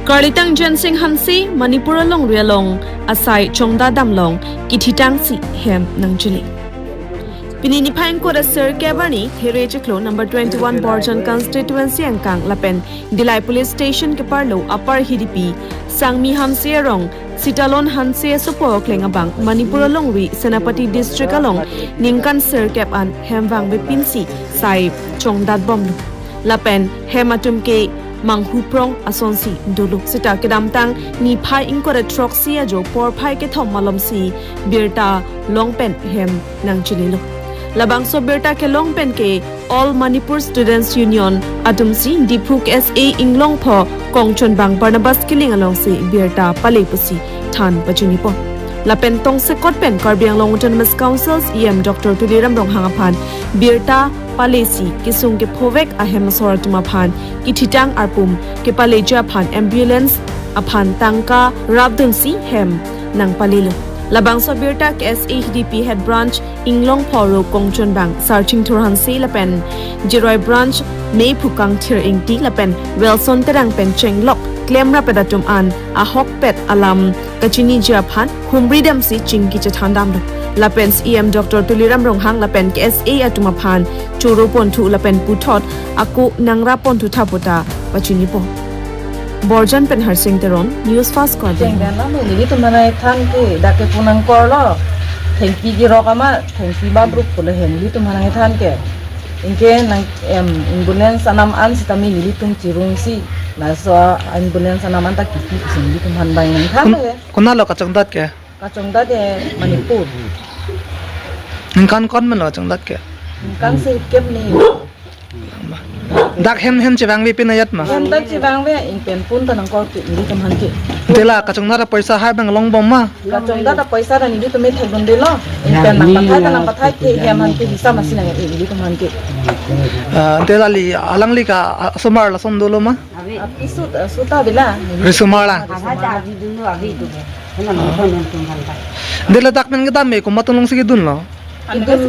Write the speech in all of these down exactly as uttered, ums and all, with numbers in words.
Karlitang Jensing Hanse, Manipur alongri along asai chongdat dam along kithitangsi hem nangchele. Pini niphai ingkoi ra sirkep arni, Here chiklo number twenty-one Borjan constituency angkang lapen Dillai Police Station keparlo Upper Hidipi, Sangmi Hanse arong, Sitalon Hanse asopo akleng abang Manipur alongri Senapati district along ningkan sirkep an hem vangvepinsi sai chongdat bomlo. Lapen hem atum ke manghuprong asonsi dolo. Seta kedamtang niphai ingkoi ra throksi ajo porphai kethom malomsi birta longpen hem nangchelelo. Labangso birta kelong pen ke All Manipur Students Union atumsi Diphu K S A Inglongpho kongchonbang Barnabas Killing alongsi birta pale pusi than pachinipo. Lapen tongsekot pen Karbi Anglong Autonomous Council's E M Doctor Tuliram Ronghang aphan birta palesi kesung kephovek ahem asor atum aphan kithitang arpum kepaleji aphan ambulance aphan tangka rapdunsi hem nangpalelo. Labangso birta K S A Hidipi Head Branch Inglongpho aro kongchonbang Sarchingthur Hanse lapen Jiroi Branch Meiphukangthir Ingti lapen Wilson Terang pen chenglok klemrap atum an ahokpet alam kachiniji aphan humridamsi chingki chethandamlo. Lapen E M Doctor Tuliram Ronghang lapen K S A atum aphan choro ponthu lapen puthot ako nangrap ponthu tha puta pachinipo. Borjan pen Harsing Teron, News Fast Karbi. Chengdan lo, nelitum aphan nangthan ke, dak ke punang korlo. Thengpi kirok amat, thengpi babrup pulo he, nelitum aphan nangthan ke. Anke nang, em, ambulance anam an sitame nelitum chirungsi. Laso ambulance anam an ta kipi pusi nelitum aphan bang nangthan Kun-, he. Konat lo kachongdat ke? Kachongdat he Manipur. Ningkan kon men lo kachongdat ke? Ningkan sirkep ni. Dak hem hem chevangvepin ajat ma? Hem dak chevangve, ingpen pun ta nangkor ke, nelitum aphan ke. Te la kachongdat apoisa hai bang longbom ma? Kachongdat apoisa ta nelitum me thekdundelo. Ingpen nangpathai ta nangpathai ke, hem aphan ke hisap masi nang, nelitum aphan ke. Ah, te la li, alangli ke, ah, asomar lason dolo ma? Api sut, ah, sut ta bila. Risomar la. Risomar la. Ave dulu, ave itu ke. Kena nonton, nonton kan, kan. Te la dak pen kedam me, komat alongsi kedunlo? Kedam,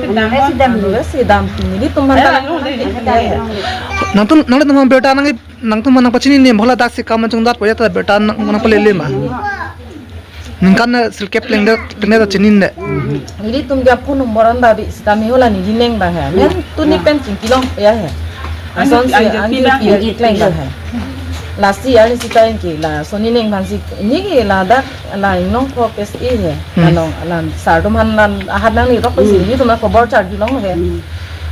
kedam, kedam. Nelitum aphan ta nangthan ke. Nangtum, nanglitum aphan birta nang, nangtum aphan nangpachini ne, bola daksi kam chongdat po ya ta birta nang, nangpalele ma? Ningkan na sirkep plengdet, plengdet ta chinine. Nelitum ke phone number an ta bi sitame hala neli neng bang he. Men tuni pen chingkilong ya he. Asonsi anjir pi kleng bang he. Lasi arni sita anke laso neli neng bangsi neli ke ladak la Inglongpho K S A he. Hmm. Along la sar atum aphan la ahat nanglirok pensi nelitum la khobor charjulong he. Hmm.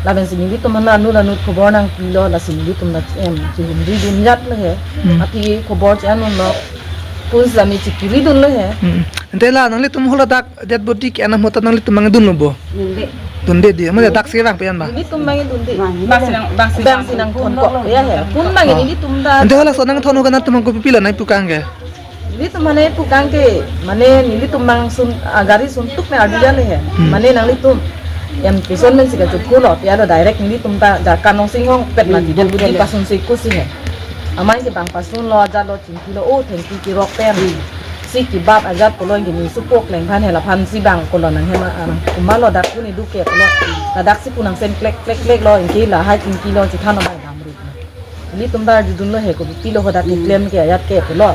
Lapensi nelitum aphan la nu la nu khobor nangpilo, lasi nelitum la em chihumridun ajat lo he. Hmm. Api khobor chenlo. Pun sami chikiridunlo he. Hmm. Ante la nanglitum hala dak dead body ke-en ahut ta nanglitum bang dunlo bo? Dunde. Dunde di, mane daksi vangpe an ba? Nelitum bang dunde. Bangsi nang, bangsi nang thon ko ya he. Pun bang nelitum ta. Ante halaso nangthon ho ke nangtum bang kopi pilo nangpukang ke? Nelitum mane pukang ke, mane nelitum bang sun, ah, gari suntuk me arjulele he. Hmm. Mane nanglitum em pison men si kachophulo, ya lo direct nelitum ta ja kanong singhong pet mati dead body pasunsi kusi he. Amai ke bang pasunlo, ajatlo chingkilo, oh, thengpi kirok pen. Si kebap ajat pulo, anke neli sopo akleng aphan he, laphan si bang pulo nang hem, ah, komatlo dak puni duke pulo. Ladak si punang sen klek, klek, klek lo, anke lahai chingkilo, chithan lo bang damri. Nelitum ta arjudunlo he, kopilo ho dak keklem ke ajat ke pulo.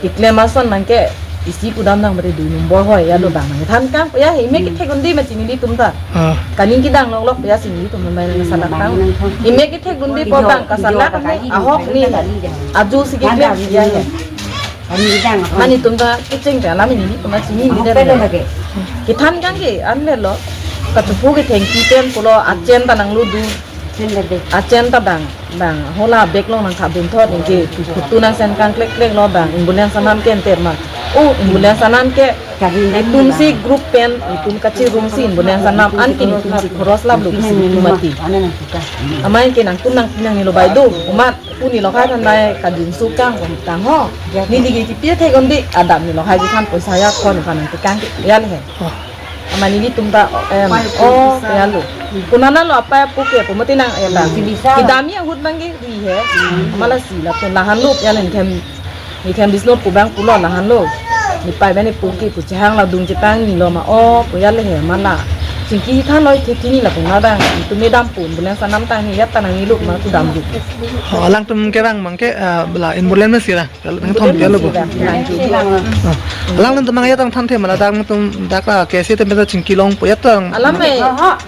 Keklem ason nang ke isi pudam nang mate dui number hoi, ya lo bang nangthan kang, ya he, ime kethekdunde mati nelitum ta. Ah. Kaning kedang longlok ya si nelitum mai nangsalak kang. Ime kethekdunde po bang kasalak ahok ni. Ajo si keklem ya he. Mane itum ta kecheng ta alam nelitum ta chinine. Kethan kang ke an me lo. Kachophu ke thengpi pen pulo achen ta nangludu. Achen ta bang, bang hala bag along nangkhabun thot anke phutu nang sen kang klek klek lo bang ambulance anam ke enter ma. Oh, ambulance anam ke itum si group pen itum kachirungsi ambulance anam an ke itum si khoros lap lo si itum mati. Amai ke nangtum nangpi nangne lo bai do. Komat puni lo khai than bai kadinso kang ko tang ho. Neli ke kipi thekdunde, adam neli lo khai than poisa ya khon khan nangtekang ke ya le he. Mane nelitum ta, em, oh, ya lo. Konat lo apa ya pu ke, pemati nang, eh, bang. Kedam ahut bang ke ri he. Mala si lapen lahenlo ya le hem. Ni hem Bisnu pu bang pulo lahenlo. Ni pai bang ni pu ke pu chehang la dung chetang ni lo ma, oh, pu ya le he mala. Chingki than noi thik thini lapu na dang. Itum me dam pun bulan sanam tang ni yat tanang ni luk ma tu dam juk. Oh, alangtum kevang abang ke, ah, la ambulance si ra. Nangthom ke lo bo. Ah. Alangtum mang yat tang thanthe ma la dang tum dak la ke si tem ta chingki longpo yat tang. Alam me.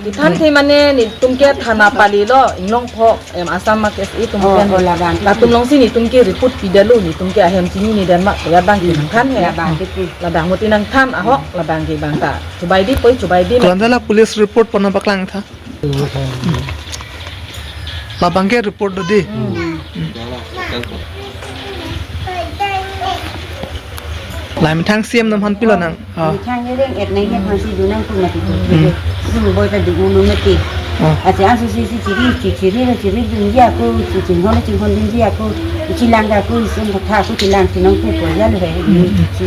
Di thanthe mane netum ke thana pali lo inglong pho. Em Assam ma case itum Oh, pen. Oh, labang. Latum alongsi netum ke report pidetlo, netum ke ahem chinine dan ma, ya bang ke nangthan he. Labang ke pu. Labang mati nangthan ahok, labang ke bang ta. Chubai di poi, chubai di. Kolan dala police report pon nangpaklang tha. Labang ke report do di. Hmm. Lai methang C M atum aphan pilo nang. Ah. Methang ni reng et nai ni aphan si do nangtum mati tu. Hmm. Dum boi ta dum nung mati. Ah. Ase ansu si si chiri, chi-, chiri, chiri dunji ako, chi-, chinghon, chinghon dunji ako, chilang ako, isun tha ako, chilang chinong tu ko ya lo he. Hmm. Si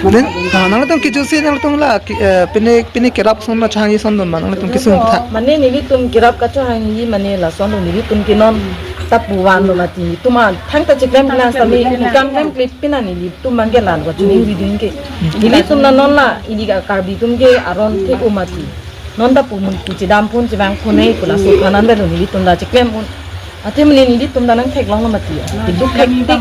Then, mata ah, nangtum kijutsi nangtum la, ki-, eh, pine, pine kerap ason ma chahangji ason do ma, nangtum kisung tha. Mane nelitum kerap kachahangji mane lason do nelitum ke non ta puvan do mati. Tuma thangta chiklem lang sami, kam kam klip pina neli tum abang ke lan ko chini ri ding ke. Nelitum na non la ili ka Karbi atum ke aron thik umati. Non ta pu mun pu chedam phun chevang phun nei pu laso aphan an belo nelitum ta chiklem un. Athe mane nelitum ta nangtheklong lo mati. Iduk thek tik.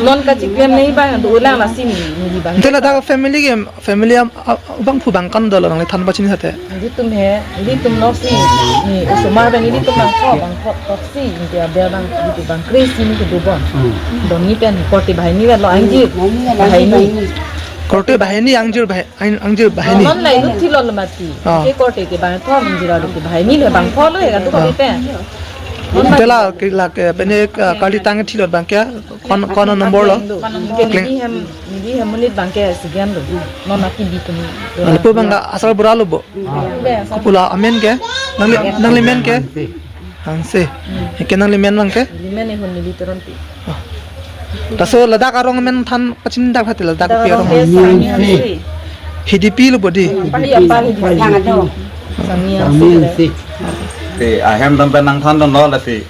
Non kachiklem nei abang do lang lasi neli bang. Ante ladak family ke, family am, a, a, bangphu bangkan dolo nangli than pachini sate. Nelitum he, nelitum nok si, ni osomar pen nelitum bangpho, bangpho tok si, neli abia bang, nelitum bang kris neli kedo bon. Hmm. Don ni pen, korte banghini pen lo angjir. Hmm, banghini. Banghini. Korte banghini angjir bang-, ang-, angjir banghini. Non la ilut thilo lo mati. Ah. Ke korte ke bangthom angjir lo ke banghini le bangpho lo ya tu Ah. Korte pen. Ante la ke, la ke, pine, ah, kali tang thilo abang ke, kon, kon number lo. Ke Kling. Neli hem, neli hem monit abang ke sigan lo. Non aki bi tum. Lapu abang ke asal bura lo bo. Be, asal Kopilo amen ke? Nangli, nangli men ke? Hanse. Hmm. Eke nangli men abang ke? Neli men ehon neli Teronpi. Oh. Laso ladak arong amen than pachini dak hati ladak Ladak kopi arong arong ke amen. Sami Hanse. Hidipi lo bo di. Apa ya, apa Hidipi. Sami Hanse. Sami Hanse. Te ahem atum pen nangthan dunlo lasi.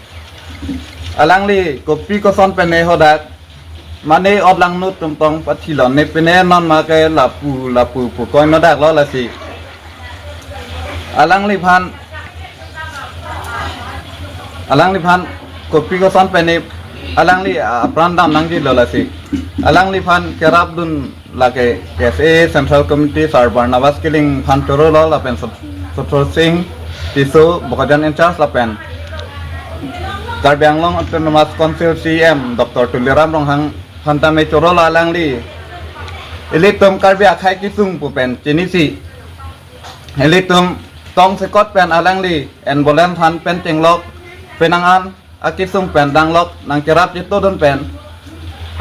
Alangli kopi koson pen ne hadak. Mane ot langno atum tong pathilon ne pine non ma ke lapu lapu pu koi no dak lo lasi. Alangliphan, alangliphan kopi koson pen ne alangli apran dam nangji lo lasi. Alangliphan kerap dun lake K S A Central Committee Sir Barnabas Killing aphan choro lo lapen Sut-, Suthur Singh Tisso Bokajan in charge lapen Karbi Anglong Autonomous Council C E M Doctor Tuliram Ronghang aphan tame choro lo alangli. Ilitum Karbi akhei kesung pu pen chinisi. Ilitum tong sekot pen alangli ambulance aphan pen chenglok penang an akesung pen danglok nangkerap chetodun pen.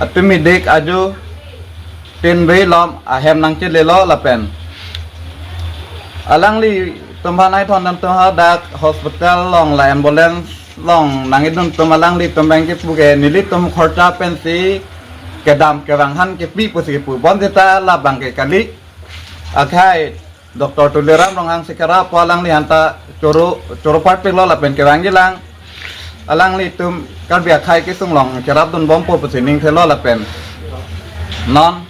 Atumi dik aju tin bri lom ahem nangchelelo lapen. Alanglitum aphan ai thon nangtum hadak hospital along la ambulance along nangidun atum alanglitum abang kepu ke nelitum khorcha pensi kedam kevang aphan kepi pusi kepu. Bonseta labang ke kali. Akhei Doctor Tuliram Ronghang si kerap pu alangli anta choro, choro parpik lo lapen kevangji lang. Alanglitum Karbi akhei kesung along kerap dunbompo pusi ning thelo lapen. Non.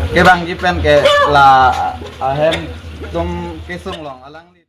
Kevangji pen ke la ahem atum kesung along alangli